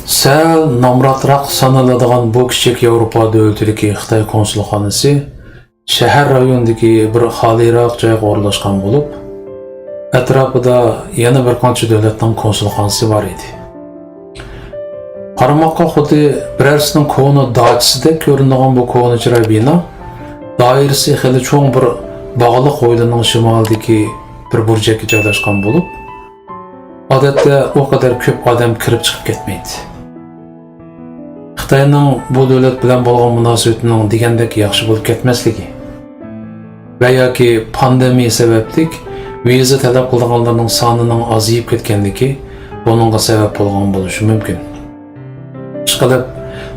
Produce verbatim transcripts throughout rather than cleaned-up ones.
سەل نامراتراق سانىلىدىغان بۇ كىچىك ياۋروپا دۆلىتىدىكى خىتاي كونسۇلخانىسى شەھەر رايونىدىكى بىر خالىيراق جايغا ئورۇنلاشقان بولۇپ، ئەتراپىدا يەنە بىر قانچە دۆلەتنىڭ كونسۇلخانىسى بار ئىدى. قارىماققا خۇددى بىرەرسىنىڭ كونا داچىسىدەك كۆرۈنىدىغان بۇ كونا چىراي بىنا دائىرىسى خېلى چوڭ بىر باغلىق ھويلىنىڭ شىمالىدىكى بىر بۇرجەككە جايلاشقان بولۇپ، ئادەتتە ئۇ قەدەر كۆپ ئادەم كىرىپ چىقىپ كەتمەيدۇ. خىتاينىڭ بۇ دۆلەت بىلەن بولغان مۇناسىۋىتىنىڭ دېگەندەك ياخشى بولۇپ كەتمەسلىكى ۋە ياكى پاندېمىيە سەۋەبلىك ۋىزا تەلەپ قىلىدىغانلارنىڭ سانىنىڭ ئازىيىپ كەتكەنلىكى بۇنىڭغا سەۋەب بولغان بولۇشى مۇمكىن. ئىشقىلىپ،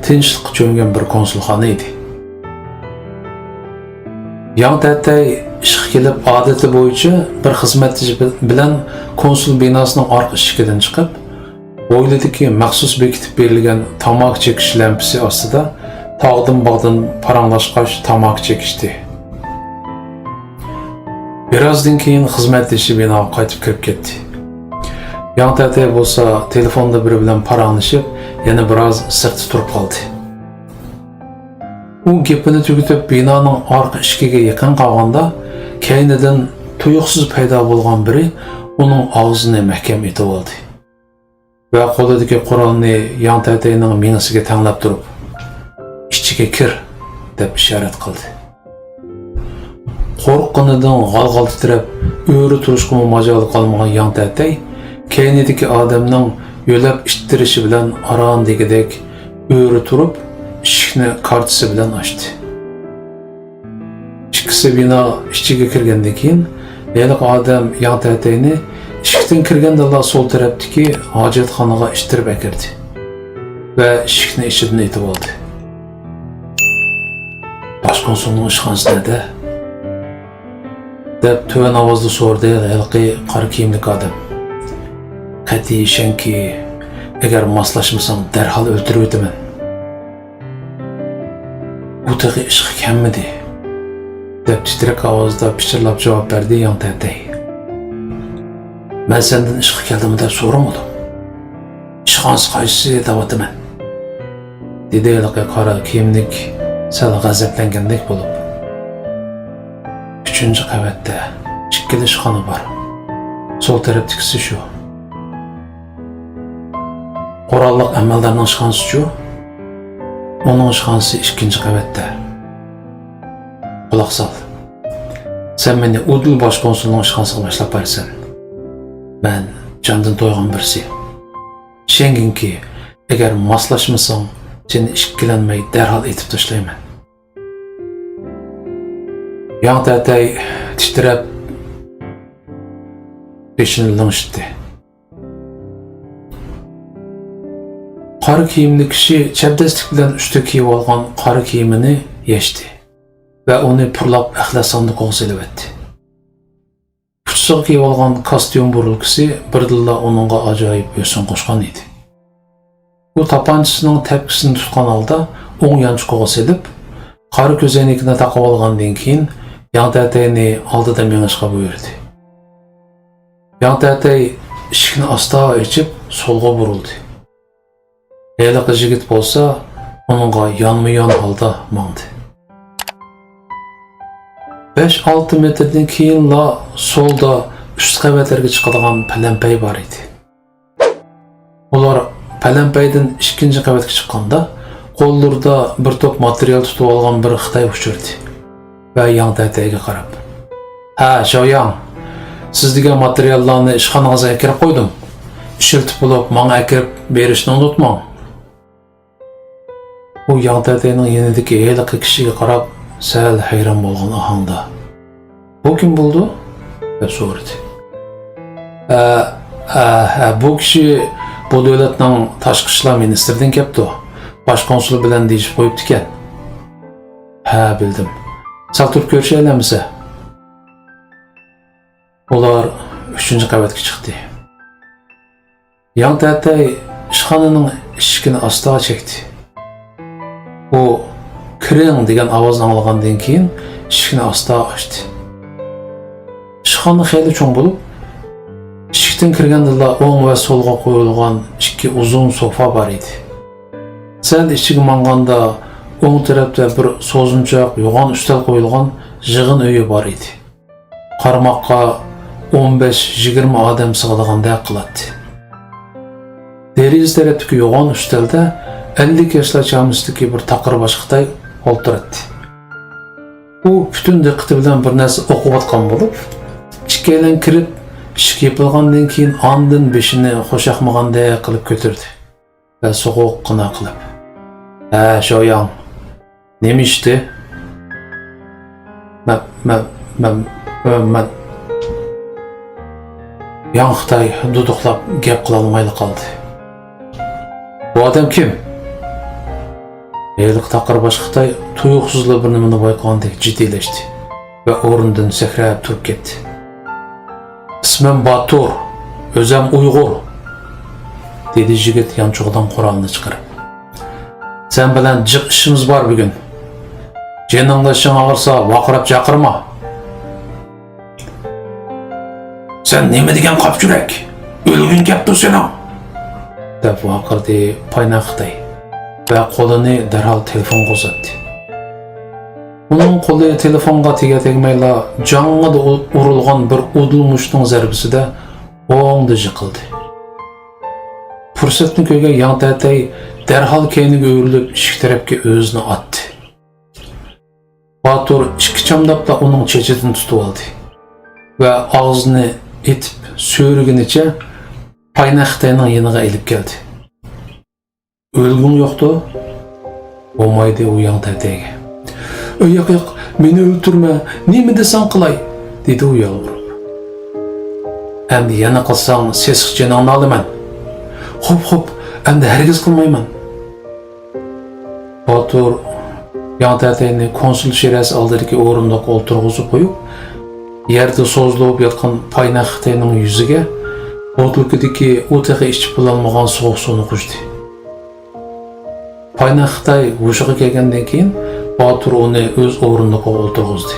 تىنچلىققا چۆمگەن بىر كونسۇلخانا ئىدى. ياڭ تەتەي ئىشقا كېلىپ، ئادىتى بويىچە بىر خىزمەتدىشى بىلەن كونسۇل بىناسىنىڭ ئارقا ئىشىكىدىن چىقىپ، ھويلىدىكى مەخسۇس بېكىتىپ بېرىلگەن تاماكا چېكىش لەمپىسى ئاستىدا تاغدىن-باغدىن پاراڭلاشقاچ تاماكا چېكىشتى. بىرازدىن كېيىن خىزمەتدىشى بىناغا قايتىپ كىرىپ كەتتى. ياڭ تەتەي بولسا تېلېفوندا بىرى بىلەن پاراڭلىشىپ، يەنە بىراز سىرتتا تۇرۇپ قالدى. ئۇ گېپىنى تۈگىتىپ، بىنانىڭ ئارقا ئىشىكىگە يېقىن قالغاندا، كەينىدىن تۇيۇقسىز پەيدا بولغان بىرى ئۇنىڭ ئاغزىنى مەھكەم ئېتىۋالدى ۋە قولىدىكى قورالنى ياڭ تەتەينىڭ مېڭىسىگە تەڭلەپ تۇرۇپ، «ئىچىگە كىر» دەپ ئىشارەت قىلدى. قورققىنىدىن غال-غال تىترەپ، ئۆرە تۇرۇشقىمۇ ماجالى قالمىغان ياڭ تەتەي كەينىدىكى ئادەمنىڭ يۆلەپ ئىتتىرىشى بىلەن ئاران دېگۈدەك ئۆرە تۇرۇپ، ئىشىكنى كارتىسى بىلەن ئاچتى. ئىككىسى بىنا ئىچىگە كىرگەندىن كېيىن، ھېلىقى ئادەم ياڭ تەتەينى ئىشىكتىن كىرگەندىلا سول تەرەپتىكى ھاجەتخانىغا ئىتتىرىپ ئەكىردى ۋە ئىشىكنى ئىچىدىن ئېتىۋالدى. «باش كونسۇلنىڭ ئىشخانىسى نەدە؟» دەپ تۆۋەن ئاۋازدا سورىدى ھېلىقى قارا كىيىملىك ئادەم. «قەتئىي ئىشەنكى، ئەگەر ماسلاشمىساڭ، دەرھال ئۆلتۈرۈۋېتىمەن.» «ئۇ تېخى ئىشقا كەلمىدى»، دەپ تىترەك ئاۋازدا پىچىرلاپ جاۋاب بەردى ياڭ تەتەي. «مەن سەندىن ئىشقا كەلدىڭمۇ دەپ سورىمىدىم. ئىشخانىسى قايسى دەۋاتىمەن؟» دېدى ھېلىقى قارا كىيىملىك سەل غەزەپلەنگەندەك بولۇپ. «ئۈچىنچى قەۋەتتە ئىككىلا ئىشخانا بار. سول تەرەپتىكىسى شۇ.» «قوراللىق ئەمەلدارنىڭ ئىشخانىسىچۇ؟» «ئۇنىڭ ئىشخانىسى ئىككىنچى قەۋەتتە.» «قۇلاق سال. سەن مېنى ئۇدۇل باش كونسۇلنىڭ ئىشخانىسىغا باشلاپ بارىسەن. مەن جاندىن تويغان بىرسى. ئىشەنگىنكى، ئەگەر ماسلاشمىساڭ، سېنى ئىككىلەنمەي دەرھال ئېتىپ تاشلايمەن.» ياڭ تەتەي تىترەپ، بېشىنى لىڭشىتتى. قارا كىيىملىك كىشى چەبدەسلىك بىلەن ئۈستىگە كىيىۋالغان قارا كىيىمىنى يەشتى ۋە ئۇنى پۇرلاپ ئەخلەت ساندۇقىغا سېلىۋەتتى. ئۇچىسىغا كىيىۋالغان كاستيۇم بۇرۇلكىسى بىردىنلا ئۇنىڭغا ئاجايىپ ھۆسن قوشقان ئىدى. ئۇ تاپانچىسىنىڭ تەپكىسىنى تۇتقان ھالدا ئوڭ يانچۇقىغا سېلىپ، قارا كۆزەينىكىنى تاقىۋالغاندىن كېيىن، ياڭ تەتەينى ئالدىدا مېڭىشقا بۇيرۇدى. ياڭ تەتەي ئىشىكنى ئاستا ئېچىپ، سولغا بۇرۇلدى. ھېلىقى يىگىت بولسا ئۇنىڭغا يانمۇ يان ھالدا ماڭدى. بەش-ئالتە مېتىردىن كېيىنلا سولدا ئۈست قەۋەتلەرگە چىقىدىغان پەلەمپەي بار ئىدى. ئۇلار پەلەمپەيدىن ئىككىنچى قەۋەتكە چىققاندا، قوللىرىدا بىر توپ ماتېرىيال تۇتۇۋالغان بىر خىتاي ئۇچرىدى ۋە ياڭ تەتەيگە قاراپ، «ھە، شاۋياڭ، سىز دېگەن ماتېرىياللارنى ئىشخانىڭىزغا ئەكىرىپ قويدۇم. ئىشلىتىپ بولۇپ، ماڭا ئەكىرىپ بېرىشنى ئۇنتۇماڭ.» ئۇ ياڭ تەتەينىڭ يېنىدىكى ھېلىقى كىشىگە قاراپ، سەل ھەيران بولغان ئاھاڭدا، «بۇ كىم بولىدۇ؟» دەپ سورىدى. «ئە، ئە، ئە، بۇ كىشى بۇ دۆلەتنىڭ تاشقى ئىشلار مىنىستىرىدىن كەپتۇ. باش كونسۇل بىلەن دېيىشىپ قويۇپتىكەن.» «ھە، بىلدىم. سەل تۇرۇپ كۆرۈشەيلى ئەمىسە.» ئۇلار ئۈچىنچى قەۋەتكە چىقتى. ياڭ تەتەي ئىشخانىنىڭ ئىشىكىنى ئاستا چەكتى. ئۇ «كىرىڭ» دېگەن ئاۋازنى ئاڭلىغاندىن كېيىن، ئىشىكنى ئاستا ئاچتى. ئىشخانا خېلى چوڭ بولۇپ، ئىشىكتىن كىرگەندىلا ئوڭ ۋە سولغا قويۇلغان ئىككى ئۇزۇن سوفا بار ئىدى. سەل ئىچىگە ماڭغاندا ئوڭ تەرەپتە بىر سوزۇمچاق يوغان ئۈستەل قويۇلغان يىغىن ئۆيى بار ئىدى. قارىماققا ئون بەش يىگىرمە ئادەم سىغىدىغاندەك قىلاتتى. دېرىزە تەرەپتىكى يوغان ئۈستەلدە ئەللىك ياشلار چامىسىدىكى بىر تاقىر باش خىتاي ئولتۇراتتى. ئۇ پۈتۈن دىققىتى بىلەن بىر نەرسە ئوقۇۋاتقان بولۇپ، ئىككىيلەن كىرىپ، ئىشىك يېپىلغاندىن كېيىن ئاندىن بېشىنى خۇشياقمىغاندەك قىلىپ كۆتۈردى ۋە سوغۇققىنا قىلىپ، ھە، شوياڭ، نېمە ئىشتى؟ مەن، مەن، مەن، مەن، مەن. ياڭ خىتاي دۇدۇقلاپ گەپ قىلالمايلا قالدى. بۇ ئادەم كىم؟ ھېلىقى تاقىر باش خىتاي تۇيۇقسىزلا بىر نېمىنى بايقىغاندەك جىددىيلەشتى ۋە ئورنىدىن سەكرەپ تۇرۇپ كەتتى. ئىسمىم باتۇر، ئۆزەم ئۇيغۇر، دېدى يىگىت يانچۇقىدىن قورالىنى چىقىرىپ. سەن بىلەن جىق ئىشىمىز بار بۈگۈن. جېنىڭ لېشىڭ ئاغرىسا ۋارقىراپ جاقىرما. سەن نېمە دېگەن قاپچۇرەك؟ ئۆلگۈڭ كەپتۇ سېنىڭ! دەپ ۋارقىرىدى پايناق خىتاي ۋە قولىنى دەرھال تېلېفونغا ئۇزاتتى. ئۇنىڭ قولى تېلېفونغا تېگە-تەگمەيلا جاڭڭىدە ئۇ-، ئۇرۇلغان بىر ئۇدۇل مۇشتنىڭ زەربىسىدە ھوڭدا يىقىلدى. پۇرسەتنى كۆرگەن ياڭ تەتەي دەرھال كەينىگە ئۆرۈلۈپ ئىشىك تەرەپكە ئۆزىنى ئاتتى. باتۇر ئىككى چامداپلا ئۇنىڭ چېچىدىن تۇتۇۋالدى ۋە ئاغزىنى ئېتىپ سۆرىگىنىچە پايناق خىتاينىڭ يېنىغا ئېلىپ كەلدى. ئۆلگۈڭ يوقتۇ؟ مومايدى ئۇ ياڭ تەتەيگە. ياق، ياق، مېنى ئۆلتۈرمە، نېمە دېسەڭ قىلاي، دېدى ئۇ يالۋۇرۇپ. ئەمدى يەنە قىلساڭ سېسىق جېنىڭنى ئالىمەن. خوپ، خوپ، ئەمدى ھەرگىز قىلمايمەن. باتۇر ياڭ تەتەينى كونسۇل چېھرىسى ئالدىدىكى ئورۇندۇققا ئولتۇرغۇزۇپ قويۇپ، يەردە سوزۇلۇپ ياتقان پايناق خىتاينىڭ يۈزىگە بوتۇلكىدىكى ئۇ تېخى ئىچىپ بولالمىغان سوغۇق سۇنى قۇچتى. پايناق خىتاي ھوشىغا كەلگەندىن كېيىن، باتۇر ئۇنى ئۆز ئورۇندۇقىغا ئولتۇرغۇزدى.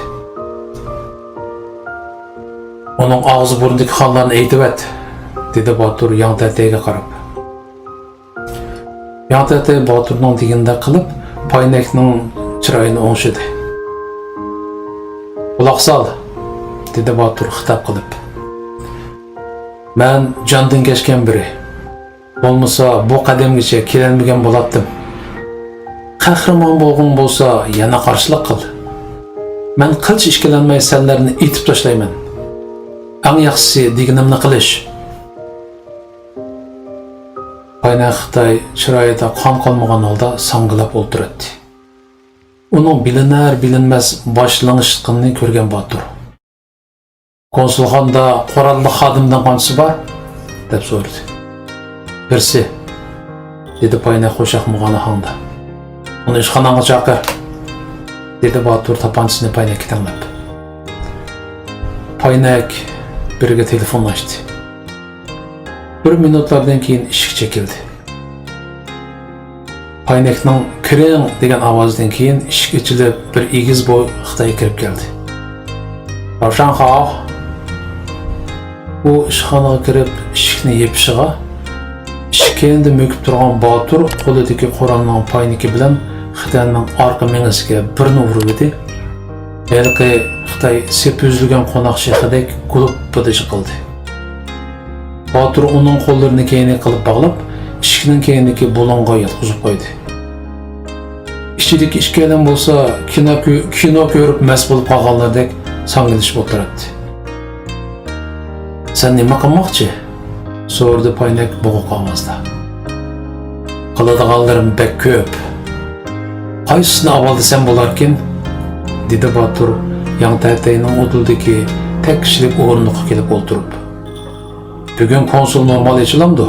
ئۇنىڭ ئاغزى بۇرنىدىكى قانلارنى ئېيتىۋەت، دېدى باتۇر ياڭ تەتەيگە قاراپ. ياڭ تەتەي باتۇرنىڭ دېگىنىدەك قىلىپ، پاينەكنىڭ چىرايىنى ئوڭشىدى. قۇلاق سال، دېدى باتۇر خىتاب قىلىپ. مەن جاندىن كەچكەن بىرى. بولمىسا بۇ قەدەمگىچە كېلەلمىگەن بولاتتىم. قەھرىمان بولغۇڭ بولسا يەنە قارشىلىق قىل. مەن قىلچە ئىككىلەنمەي سەنلەرنى ئېتىپ تاشلايمەن. ئەڭ ياخشىسى دېگىنىمنى قىلىش. پاينەك خىتاي چىرايىدا قان قالمىغان ھالدا ساڭگىلاپ ئولتۇراتتى. ئۇنىڭ بىلىنەر-بىلىنمەس باش لىڭشىتقىنىنى كۆرگەن باتۇر. كونسۇلخانىدا قوراللىق خادىمدىن قانچىسى بار؟ دەپ سورىدى. بىرسى، دېدى پاينەك خۇشياقمىغان ئاھاڭدا. ئۇنى ئىشخاناڭغا چاقىر، دېدى باتۇر تاپانچىسىنى پاينەككە تەڭلەپ. پاينەك بىرگە تېلېفون ئاچتى. بىر مىنۇتلاردىن كېيىن ئىشىك چېكىلدى. پاينەكنىڭ «كىرىڭ» دېگەن ئاۋازىدىن كېيىن ئىشىك ئېچىلىپ، بىر ئېگىز بوي خىتاي كىرىپ كەلدى. «ۋاۋشاڭخاۋ!» ئۇ ئىشخانىغا كىرىپ ئىشىكنى يېپىشىغا، ئىشىك كەينىدە مۆكۈپ تۇرغان باتۇر قولىدىكى قورالنىڭ پاينىكى بىلەن خىتاينىڭ ئارقا مېڭىسىگە بىرنى ئۇرۇۋىدى. ھېلىقى خىتاي سېپى ئۈزۈلگەن قوناق شېخىدەك گۇلۇپپىدە يىقىلدى. باتۇر ئۇنىڭ قوللىرىنى كەينىگە قىلىپ باغلاپ، ئىشىكنىڭ كەينىدىكى بۇلۇڭغا ياتقۇزۇپ قويدى. ئىچىدىكى ئىككىيلەن بولسا كىنو كۆ-، كىنو كۆرۈپ مەست بولۇپ قالغانلاردەك ساڭگىلىشىپ ئولتۇراتتى. «سەن نېمە قىلماقچى؟» سورىدى پاينەك بوغۇق ئاۋازدا. «قىلىدىغانلىرىم بەك كۆپ. قايسىسىنى ئاۋال دېسەم بولاركىن؟» دېدى باتۇر ياڭ تەتەينىڭ ئۇدۇلىدىكى تەكشىلىك ئورۇندۇققا كېلىپ ئولتۇرۇپ. «بۈگۈن كونسۇل نورمال ئېچىلامدۇ؟»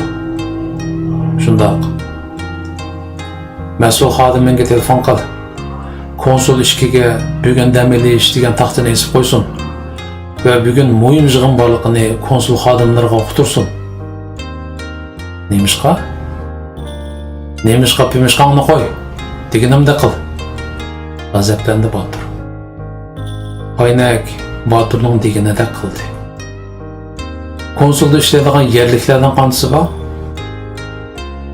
«شۇنداق.» «مەسئۇل خادىمىڭگە تېلېفون قىل. كونسۇل ئىشىكىگە بۈگۈن دەم ئېلىش دېگەن تاختىنى ئېسىپ قويسۇن ۋە بۈگۈن مۇھىم يىغىن بارلىقىنى كونسۇل خادىملىرىغا ئۇقتۇرسۇن.» «نېمىشقا؟ نېمىشقا پېمىشقاڭنى قوي، دېگىنىمدەك قىل.» غەزەپلەندى باتۇر. پاينەك باتۇرنىڭ دېگىنىدەك قىلدى. كونسۇلدا ئىشلەيدىغان يەرلىكلەرنىڭ قانچىسى بار؟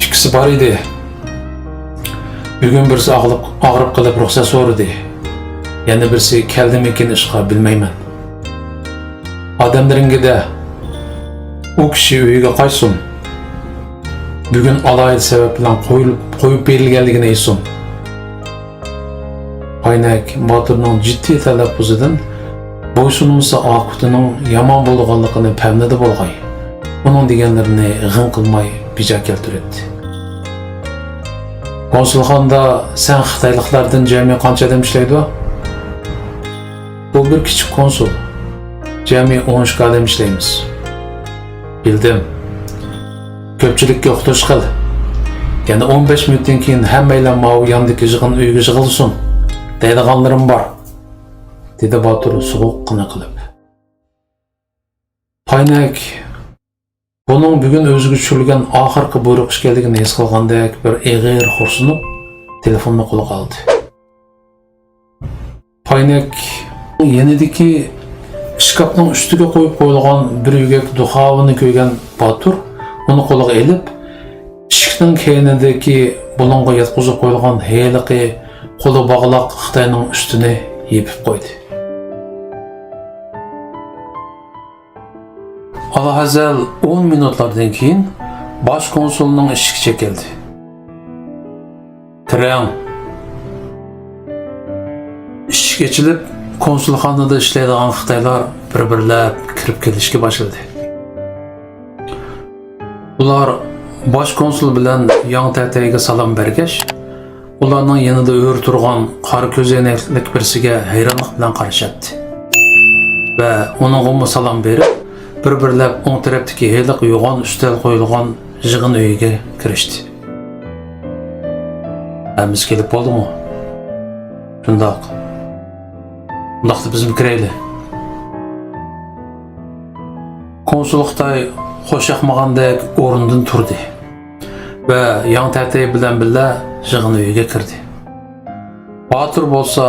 ئىككىسى بار ئىدى. بۈگۈن بىرسى ئاغرىپ، ئاغرىپ قېلىپ رۇخسەت سورىدى. يەنە بىرسى كەلدىمىكىن ئىشقا، بىلمەيمەن. ئادەملىرىڭگە دە، ئۇ كىشى ئۆيىگە قايتسۇن. بۈگۈن ئالاھىدە سەۋەب بىلەن قويۇلۇپ، قويۇپ بېرىلگەنلىكىنى ئېيتسۇن. پاينەك باتۇرنىڭ جىددىي تەلەپپۇزىدىن بويسۇنمىسا ئاقىۋىتىنىڭ يامان بولىدىغانلىقىنى پەملىدى بولغاي، ئۇنىڭ دېگەنلىرىنى غىڭ قىلماي بېجا كەلتۈرەتتى. كونسۇلخانىدا سەن خىتايلىقلاردىن جەمئىي قانچە ئادەم ئىشلەيدۇ؟ بۇ بىر كىچىك كونسۇل. جەمئىي ئون ئىككى ئادەم ئىشلەيمىز. بىلدىم. كۆپچىلىككە ئۇقتۇرۇش قىل. يەنە ئون بەش مىنۇتتىن كېيىن ھەممەيلەن ماۋۇ ياندىكى يىغىن ئۆيىگە يىغىلسۇن، دەيدىغانلىرىم بار، دېدى باتۇر سوغۇققىنە قىلىپ. پاينەك بۇنىڭ بۈگۈن ئۆزىگە چۈشۈرۈلگەن ئاخىرقى بۇيرۇق ئىكەنلىكىنى ھېس قىلغاندەك بىر ئېغىر خورسىنىپ، تېلېفوننى قولىغا ئالدى. پاينەك يېنىدىكى ئىشكاپنىڭ ئۈستىگە قويۇپ قويۇلغان بىر يۈگەك دۇخاۋىنى كۆرگەن باتۇر ئۇنى قولىغا ئېلىپ، ئىشىكنىڭ كەينىدىكى بۇلۇڭغا ياتقۇزۇپ قويۇلغان ھېلىقى قولى باغلاق خىتاينىڭ ئۈستىنى يېپىپ قويدى. ئالاھەزەل ئون مىنۇتلاردىن كېيىن باش كونسۇلنىڭ ئىشىكى چېكىلدى. كىرىڭ. ئىشىك ئېچىلىپ، كونسۇلخانىدا ئىشلەيدىغان خىتايلار بىر-بىرلەپ كىرىپ كېلىشكە باشلىدى. ئۇلار باش كونسۇل بىلەن ياڭ تەتەيگە سالام بەرگەچ، ئۇلارنىڭ يېنىدا ئۆرە تۇرغان قارا كۆزەينەكلىك بىرسىگە ھەيرانلىق بىلەن قارىشاتتى ۋە ئۇنىڭغىمۇ سالام بېرىپ، بىر-بىرلەپ ئوڭ تەرەپتىكى ھېلىقى يوغان ئۈستەل قويۇلغان يىغىن ئۆيىگە كىرىشتى. ھەممىسى كېلىپ بولدىمۇ؟ شۇنداق. ئۇنداقتا بىزمۇ كىرەيلى. كونسۇل خىتاي خۇشياقمىغاندەك ئورنىدىن تۇردى ۋە ياڭ تەتەي بىلەن بىللە يىغىن ئۆيىگە كىردى. باتۇر بولسا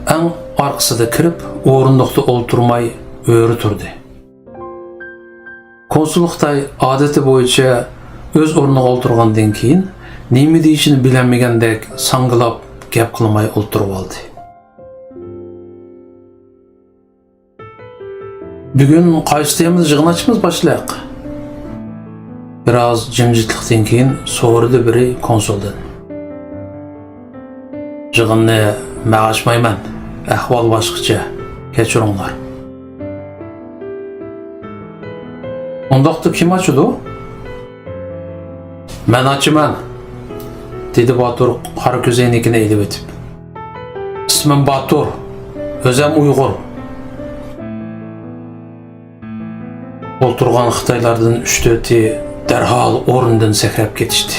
ئەڭ ئارقىسىدا كىرىپ، ئورۇندۇقتا ئولتۇرماي ئۆرە تۇردى. كونسۇل خىتاي ئادىتى بويىچە ئۆز ئورنىغا ئولتۇرغاندىن كېيىن، نېمە دېيىشىنى بىلەلمىگەندەك ساڭگىلاپ گەپ قىلماي ئولتۇرۇۋالدى. بۈگۈن قايسى تېمىدا يىغىن ئاچىمىز، باشلىق؟ بىراز جىمجىتلىقتىن كېيىن سورىدى بىرى كونسۇلدىن. يىغىننى مەن ئاچمايمەن، ئەھۋال باشقىچە، كەچۈرۈڭلار. ئۇنداقتا كىم ئاچىدۇ؟ مەن ئاچىمەن، دېدى باتۇر قارا كۆزەينىكىنى ئېلىۋېتىپ. ئىسمىم باتۇر، ئۆزەم ئۇيغۇر. ئولتۇرغان خىتايلاردىن ئۈچ-تۆتى دەرھال ئورنىدىن سەكرەپ كېتىشتى.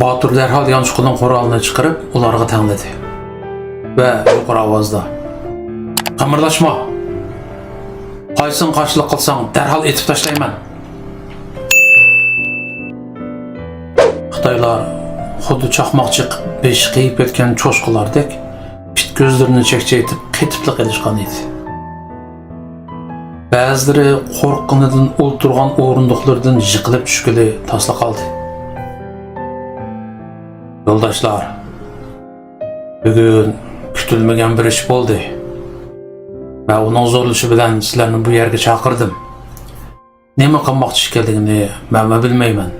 باتۇر دەرھال يانچۇقىدىن قورالىنى چىقىرىپ، ئۇلارغا تەڭلىدى ۋە يۇقىرى ئاۋازدا: «قىمىرلاشما! قايسىڭ قارشىلىق قىلساڭ، دەرھال ئېتىپ تاشلايمەن!» خىتايلار خۇددى چاقماق چېقىپ، بېشى قېيىپ كەتكەن چوشقىلاردەك پىت كۆزلىرىنى چەكچەيتىپ، قېتىپلا قېلىشقان ئىدى. بەزىلىرى قورققىنىدىن ئولتۇرغان ئورۇندۇقلىرىدىن يىقىلىپ چۈشكىلى تاسلا قالدى. يولداشلار، بۈگۈن كۈتۈلمىگەن بىر ئىش بولدى. مەن ئۇنىڭ زورلىشى بىلەن سىلەرنى بۇ يەرگە چاقىردىم. نېمە قىلماقچى ئىكەنلىكىنى مەنمۇ بىلمەيمەن.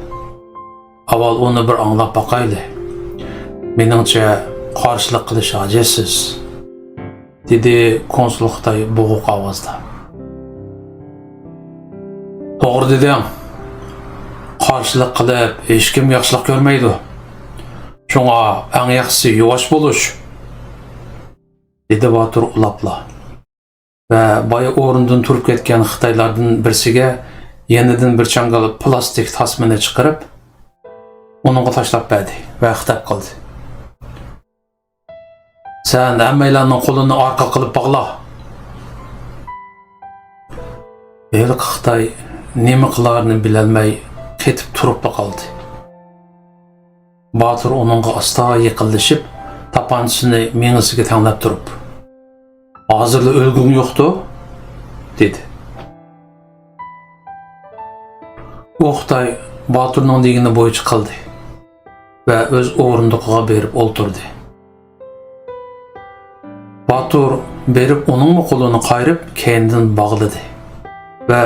ئاۋۋال ئۇنى بىر ئاڭلاپ باقايلى. مېنىڭچە، قارشىلىق قىلىش ھاجەتسىز، دېدى كونسۇل خىتاي بوغۇق ئاۋازدا. توغرا دېدىڭ. قارشىلىق قىلىپ ھېچكىم ياخشىلىق كۆرمەيدۇ. شۇڭا ئەڭ ياخشىسى يۇۋاش بولۇش، دېدى باتۇر ئۇلاپلا. ۋە بايا ئورنىدىن تۇرۇپ كەتكەن خىتايلاردىن بىرسىگە يېنىدىن بىر چاڭگال پىلاستىك تاسمىنى چىقىرىپ، ئۇنىڭغا تاشلاپ بەردى ۋە خىتاب قىلدى. سەن ھەممەيلەننىڭ قولىنى ئارقا قىلىپ باغلا. ھېلىقى خىتاي نېمە قىلارىنى بىلەلمەي قېتىپ تۇرۇپلا قالدى. باتۇر ئۇنىڭغا ئاستا يېقىنلىشىپ، تاپانچىسىنى مېڭىسىگە تەڭلەپ تۇرۇپ، ھازىرلا ئۆلگۈڭ يوقتۇ؟ دېدى. ئۇ خىتاي باتۇرنىڭ دېگىنى بويىچە قىلدى ۋە ئۆز ئورۇندۇقىغا بېرىپ ئولتۇردى. باتۇر بېرىپ ئۇنىڭمۇ قولىنى قايرىپ، كەينىدىن باغلىدى ۋە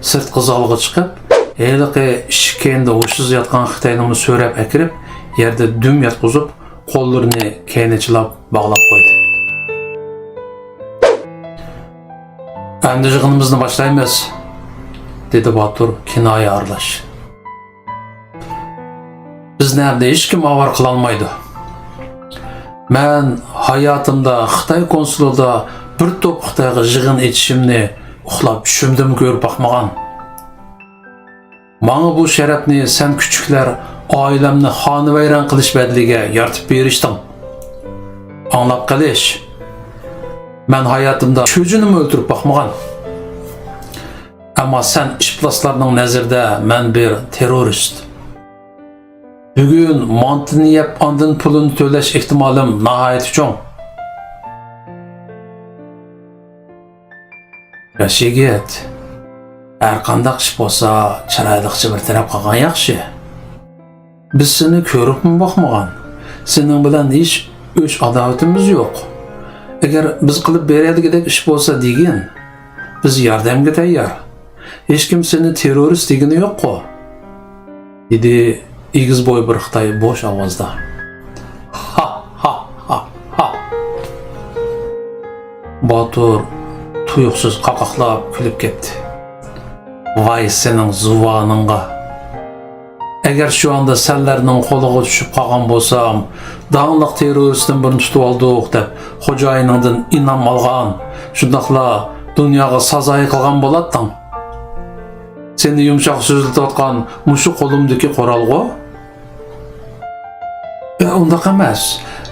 سىرتقى زالغا چىقىپ، ھېلىقى ئىشىك كەينىدە ھوشسىز ياتقان خىتاينىمۇ سۆرەپ ئەكىرىپ، يەردە دۈم ياتقۇزۇپ، قوللىرىنى كەينىچىلاپ باغلاپ قويدى. «ئەمدى يىغىنىمىزنى باشلايمىز»، دېدى باتۇر كىنايە ئارىلاش. «بىزنى ئەمدى ھېچكىم ئاۋارە قىلالمايدۇ. مەن ھاياتىمدا خىتاي كونسۇلىدا بىر توپ خىتايغا يىغىن ئېچىشىمنى ئۇخلاپ چۈشۈمدىمۇ كۆرۈپ باقمىغان. ماڭا بۇ شەرەپنى سەن كۈچۈكلەر ئائىلەمنى خانىۋەيران قىلىش بەدىلىگە يارىتىپ بېرىشتىڭ. ئاڭلاپ قېلىش، مەن ھاياتىمدا چۆجىنىمۇ ئۆلتۈرۈپ باقمىغان. ئەمما سەن ئىپلاسلارنىڭ نەزىرىدە مەن بىر تېررورىست. بۈگۈن مانتىنى يەپ، ئاندىن پۇلىنى تۆلەش ئېھتىمالىم ناھايىتى چوڭ.» «ياش يىگىت، ھەرقانداق ئىش بولسا، چىرايلىقچە بىر تەرەپ قىلغان ياخشى. بىز سېنى كۆرۈپمۇ باقمىغان. سېنىڭ بىلەن ھېچ ئۆچ-ئاداۋىتىمىز يوق. ئەگەر بىز قىلىپ بېرەلىگۈدەك ئىش بولسا دېگىن، بىز ياردەمگە تەييار. ھېچكىم سېنى تېررورىست دېگىنى يوققۇ؟» دېدى ئېگىز بوي بىر خىتاي بوش ئاۋازدا. «ھا، ھا، ھا، ھا!» باتۇر تۇيۇقسىز قاقاقلاپ كۈلۈپ كەتتى. «ۋاي سېنىڭ زۇۋانىڭغا! ئەگەر شۇ ئاندا سەنلەرنىڭ قولىغا چۈشۈپ قالغان بولسام، داڭلىق تېررورىستتىن بىرنى تۇتۇۋالدۇق دەپ، خوجايىنىڭدىن ئىنئام ئالغان، شۇنداقلا دۇنياغا سازايى قىلغان بولاتتىڭ. سېنى يۇمشاق سۆزلىتىۋاتقان مۇشۇ قولۇمدىكى قورالغۇ؟» «ئە، ئۇنداق ئەمەس.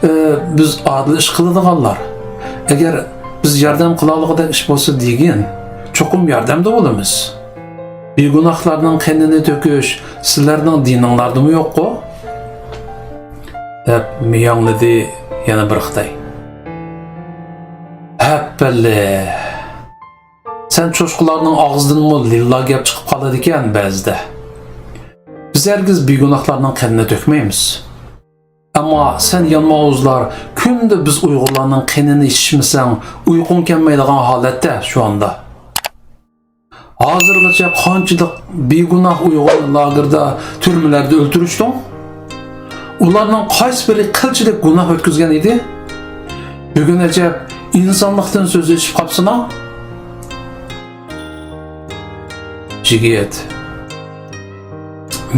ئە، بىز ئادىل ئىش قىلىدىغانلار. ئەگەر بىز ياردەم قىلالىغۇدەك ئىش بولسا دېگىن، چوقۇم ياردەمدە بولىمىز. بىگۇناھلارنىڭ قېنىنى تۆكۈش سىلەرنىڭ دىنىڭلاردىمۇ يوققۇ؟» دەپ مىياڭلىدى يەنە بىر خىتاي. «ھەپپەللە! سەن چوشقىلارنىڭ ئاغزىدىنمۇ لىللا گەپ چىقىپ قالىدىكەن بەزىدە. بىز ھەرگىز بىگۇناھلارنىڭ قېنىنى تۆكمەيمىز. ئەمما سەن يانماۋۇزلار كۈندە بىز ئۇيغۇرلارنىڭ قېنىنى ئىچمىسەڭ ئۇيقۇڭ كەلمەيدىغان ھالەتتە شۇ ئاندا. ھازىرغىچە قانچىلىك بىگۇناھ ئۇيغۇرنى لاگېردا، تۈرمىلەردە ئۆلتۈرۈشتۈڭ؟ ئۇلارنىڭ قايسى بىرى قىلچىلىك گۇناھ ئۆتكۈزگەن ئىدى؟ بۈگۈن ئەجەب ئىنسانلىقتىن سۆز ئېچىپ قاپسىنا؟» «يىگىت،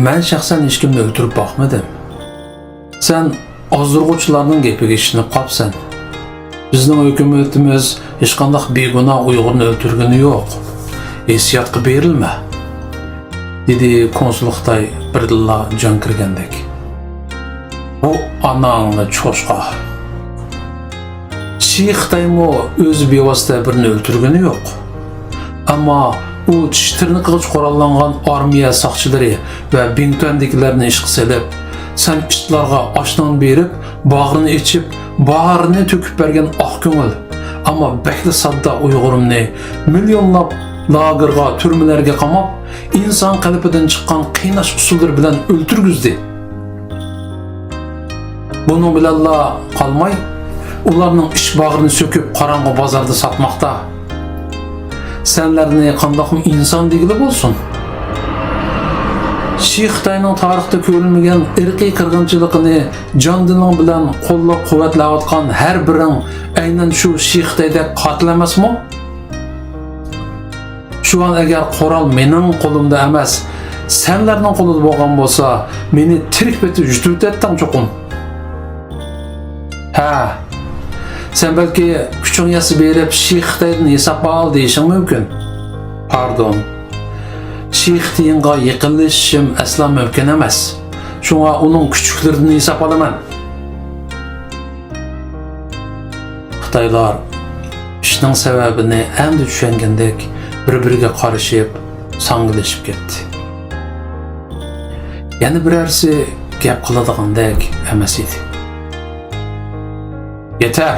مەن شەخسەن ھېچكىمنى ئۆلتۈرۈپ باقمىدىم. سەن ئازدۇرغۇچىلارنىڭ گېپىگە ئىشىنىپ قاپسەن. بىزنىڭ ھۆكۈمىتىمىز ھېچقانداق بىگۇناھ ئۇيغۇرنى ئۆلتۈرگىنى يوق. ھېسسىياتقا بېرىلمە.» دېدى كونسۇل خىتاي بىردىنلا جان كىرگەندەك. «بۇ ئاناڭنى چوشقا! شى خىتايمۇ ئۆزى بىۋاسىتە بىرنى ئۆلتۈرگىنى يوق. ئەمما ئۇ چىش تىرنىقىغىچە قوراللانغان ئارمىيە ساقچىلىرى ۋە بىڭتۈەندىكىلەرنى ئىشقا سېلىپ، سەن ئىتلارغا ئاش-نان بېرىپ، باغرىنى ئېچىپ، باھارىنى تۆكۈپ بەرگەن ئاق كۆڭۈل، ئەمما بەكلا ساددا ئۇيغۇرۇمنى مىليونلاپ لاگېرغا، تۈرمىلەرگە قاماپ، ئىنسان قېلىپىدىن چىققان قىيناش ئۇسۇللىرى بىلەن ئۆلتۈرگۈزدى. بۇنىڭ بىلەنلا قالماي، ئۇلارنىڭ ئىچ باغرىنى سۆكۈپ، قاراڭغۇ بازاردا ساتماقتا. سەنلەرنى قانداقمۇ ئىنسان دېگىلى بولسۇن؟ شى خىتاينىڭ تارىختا كۆرۈلمىگەن ئىرقىي قىرغىنچىلىقىنى جان-دىلىڭ بىلەن قوللاپ-قۇۋۋەتلەۋاتقان ھەر بىرىڭ ئەينەن شۇ شى خىتايدەك قاتىل ئەمەسمۇ؟ شۇ ئان ئەگەر قورال مېنىڭ قولۇمدا ئەمەس، سەنلەرنىڭ قولىدا بولغان بولسا، مېنى تىرىك پېتى يۇتۇۋېتەتتىڭ چوقۇم. ھە، سەن بەلكى كۈچۈڭ يەتسە بېرىپ شى خىتايدىن ھېساب ئال دېيىشىڭ مۇمكىن. پاردون. شى خىتايىڭغا يېقىنلىشىشىم ئەسلا مۇمكىن ئەمەس. شۇڭا ئۇنىڭ كۈچۈكلىرىدىن ھېساب ئالىمەن. خىتايلار ئىشنىڭ سەۋەبىنى ئەمدى چۈشەنگەندەك بىر-بىرىگە قارىشىپ، ساڭگىلىشىپ كەتتى. يەنە بىرەرسى گەپ قىلىدىغاندەك ئەمەس ئىدى. يېتەر!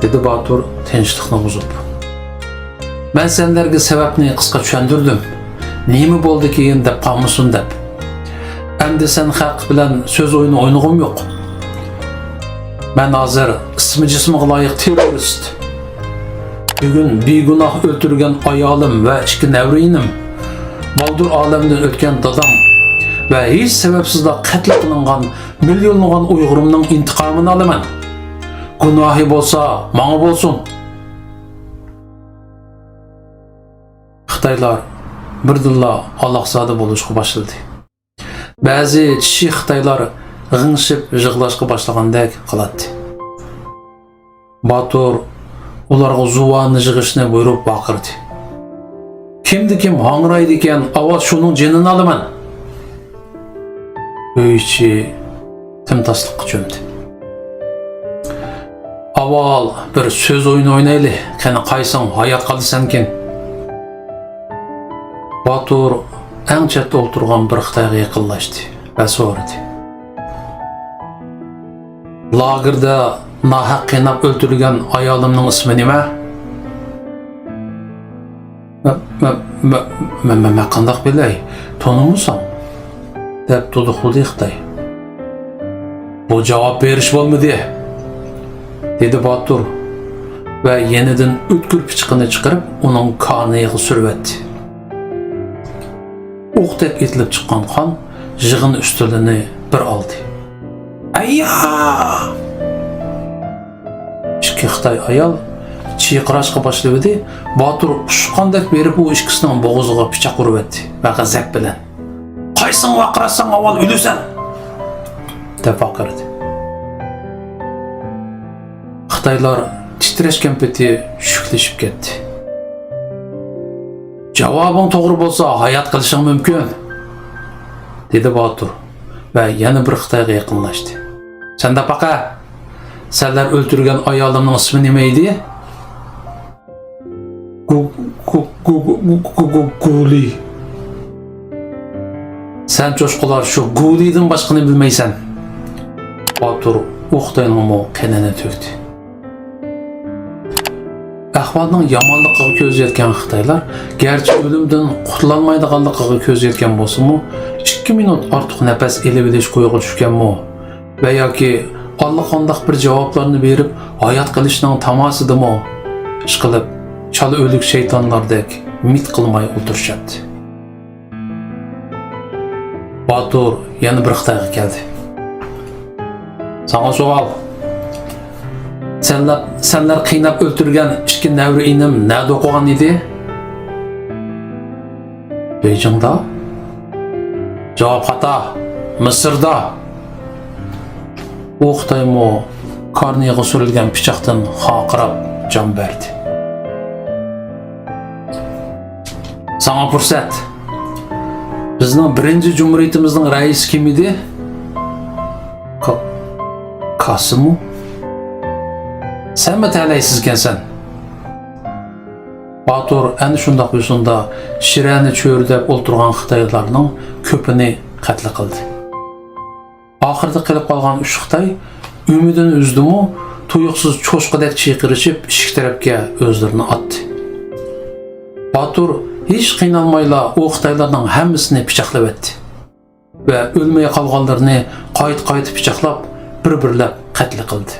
دېدى باتۇر تىنچلىقنى بۇزۇپ. مەن سەنلەرگە سەۋەبنى قىسقا چۈشەندۈردۈم. نېمە بولدى كېيىن دەپ قالمىسۇن دەپ. ئەمدى سەن خەق بىلەن سۆز ئويۇنى ئوينىغۇم يوق. مەن ھازىر ئىسمى جىسمىغا لايىق تېررورىست. بۈگۈن بىگۇناھ ئۆلتۈرگەن ئايالىم ۋە ئىككى نەۋرىئىنىم، بالدۇر ئالەمدىن ئۆتكەن دادام ۋە ھېچ سەۋەبسىزلا قەتل قىلىنغان مىليونلىغان ئۇيغۇرۇمنىڭ ئىنتىقامىنى ئالىمەن. گۇناھى بولسا ماڭا بولسۇن. خىتايلار بىردىنلا ئالاقزادە بولۇشقا باشلىدى. بەزى چىشى خىتايلار غىڭشىپ يىغلاشقا باشلىغاندەك قىلاتتى. باتۇر ئۇلارغا زۇۋاننى يىغىشنى بۇيرۇپ ۋارقىرىدى. كىمدە كىم ھاڭرايدىكەن، ئاۋۋال شۇنىڭ جېنىنى ئالىمەن. ئۆي ئىچى تىمتاسلىققا چۆمدى. ئاۋۋال بىر سۆز ئويۇنى ئوينايلى، قېنى قايسىڭ ھايات قالىسەنكىن؟ باتۇر ئەڭ چەتتە ئولتۇرغان بىر خىتايغا يېقىنلاشتى ۋە سورىدى. لاگېردا ناھەق قىيناپ ئۆلتۈرۈلگەن ئايالىمنىڭ ئىسمى نېمە؟ مە-، مە-، مە-، مە-، مە-، مەن قانداق بىلەي؟ تونۇمىسام؟ دەپ دۇدۇقلىدى خىتاي. بۇ جاۋاب بېرىش بولمىدى، دېدى باتۇر ۋە يېنىدىن ئۆتكۈر پىچىقىنى چىقىرىپ، ئۇنىڭ كارنىيىغا سۈرۈۋەتتى. ئوقتەك ئېتىلىپ چىققان قان يىغىن ئۈستىلىنى بىر ئالدى. ئەييا! ئىككى خىتاي ئايال چىرقىراشقا باشلىۋىدى. باتۇر ئۇچقاندەك بېرىپ ئۇ ئىككىسىنىڭ بوغۇزىغا پىچاق ئۇرۇۋەتتى ۋە غەزەپ بىلەن، «قايسىڭ ۋارقىراتساڭ ئاۋۋال ئۆلىسەن!» دەپ ۋارقىرىدى. خىتايلار تىترەشكەن پېتى چۈشۈكلىشىپ كەتتى. «جاۋابىڭ توغرا بولسا ھايات قېلىشىڭ مۇمكىن»، دېدى باتۇر ۋە يەنە بىر خىتايغا يېقىنلاشتى. «سەندە پاقا، سەنلەر ئۆلتۈرگەن ئايالىمنىڭ ئىسمى نېمە ئىدى؟» گۇ-، گۇ-، گۇلى. سەن چوشقىلار شۇ گۇلىدىن باشقىنى بىلمەيسەن. باتۇر ئۇ خىتاينىڭمۇ قېنىنى تۆكتى. ئەھۋالنىڭ يامانلىقىغا كۆز يەتكەن خىتايلار گەرچە ئۆلۈمدىن قۇتۇلالمايدىغانلىقىغا كۆز يەتكەن بولسىمۇ، ئىككى مىنۇت ئارتۇق نەپەس ئېلىۋېلىش قويغا چۈشكەنمۇ؟ ۋە ياكى ئاللىقانداق بىر جاۋابلارنى بېرىپ ھايات قېلىشنىڭ تاماسىدىمۇ؟ ئىشقىلىپ، چالا ئۆلۈك شەيتانلاردەك مىت قىلماي ئولتۇرۇشاتتى. باتۇر يەنە بىر خىتايغا كەلدى. ساڭا سوئال. سەنلەر، سەنلەر قىيناپ ئۆلتۈرگەن ئىككى نەۋرە ئىنىم نەدە ئوقۇغان ئىدى؟ بېيجىڭدا؟ جاۋاب خاتا. مىسىردا. ئۇ خىتايمۇ كارنىيىغا سۈرۈلگەن پىچاقتىن خارقىراپ جان بەردى. ساڭا پۇرسەت. بىزنىڭ بىرىنچى جۇمھۇرىيىتىمىزنىڭ رەئىسى كىم ئىدى؟ كا-، كاسىمو؟ سەنمۇ تەلەيسىزكەنسەن. باتۇر ئەنە شۇنداق يوسۇندا شىرەنى چۆرىدەپ ئولتۇرغان خىتايلارنىڭ كۆپىنى قەتل قىلدى. ئاخىرىدا قېلىپ قالغان ئۈچ خىتاي ئۈمىدىنى ئۈزدىمۇ، تۇيۇقسىز چوشقىدەك چىرقىرىشىپ ئىشىك تەرەپكە ئۆزلىرىنى ئاتتى. باتۇر ھېچ قىينالمايلا ئۇ خىتايلارنىڭ ھەممىسىنى پىچاقلىۋەتتى ۋە ئۆلمەي قالغانلىرىنى قايتا-قايتا پىچاقلاپ، بىر-بىرلەپ قەتل قىلدى.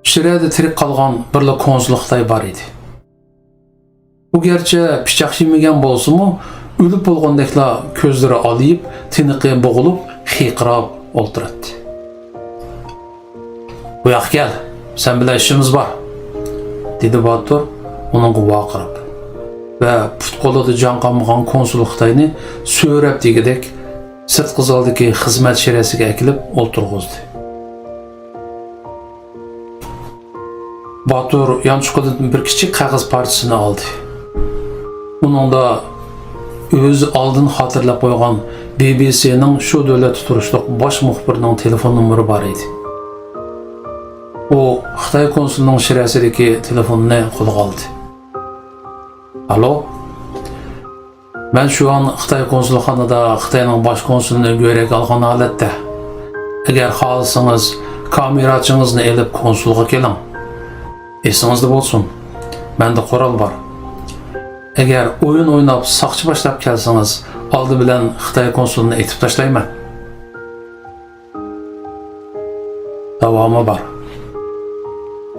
شىرەدە تىرىك قالغان بىرلا كونسۇل خىتاي بار ئىدى. ئۇ گەرچە پىچاق يېمىگەن بولسىمۇ، ئۆلۈپ بولغاندەكلا كۆزلىرى ئالىيىپ، تىنىقى بوغۇلۇپ، خىرقىراپ ئولتۇراتتى. بۇ ياققا كەل، سەن بىلەن ئىشىمىز بار، دېدى باتۇر ئۇنىڭغا ۋارقىراپ ۋە پۇت-قولىدا جان قالمىغان كونسۇل خىتاينى سۆرەپ دېگۈدەك سىرتقى زالدىكى خىزمەت شىرەسىگە ئەكېلىپ ئولتۇرغۇزدى. باتۇر يانچۇقىدىن بىر كىچىك قەغەز پارچىسىنى ئالدى. ئۇنىڭدا ئۆزى ئالدىن خاتىرىلەپ قويغان بى بى سىنىڭ شۇ دۆلەتتە تۇرۇشلۇق باش مۇخبىرىنىڭ تېلېفون نومۇرى بار ئىدى. ئۇ خىتاي كونسۇلىنىڭ شىرەسىدىكى تېلېفوننى قولىغا ئالدى. ئالو. مەن شۇ ئان خىتاي كونسۇلخانىدا خىتاينىڭ باش كونسۇلىنى گۆرەك ئالغان ھالەتتە. ئەگەر خالىسىڭىز، كامېراچىڭىزنى ئېلىپ كونسۇلغا كېلىڭ. ئېسىڭىزدە بولسۇن، مەندە قورال بار. ئەگەر ئويۇن ئويناپ ساقچى باشلاپ كەلسىڭىز، ئالدى بىلەن خىتاي كونسۇلىنى ئېتىپ تاشلايمەن. داۋامى بار.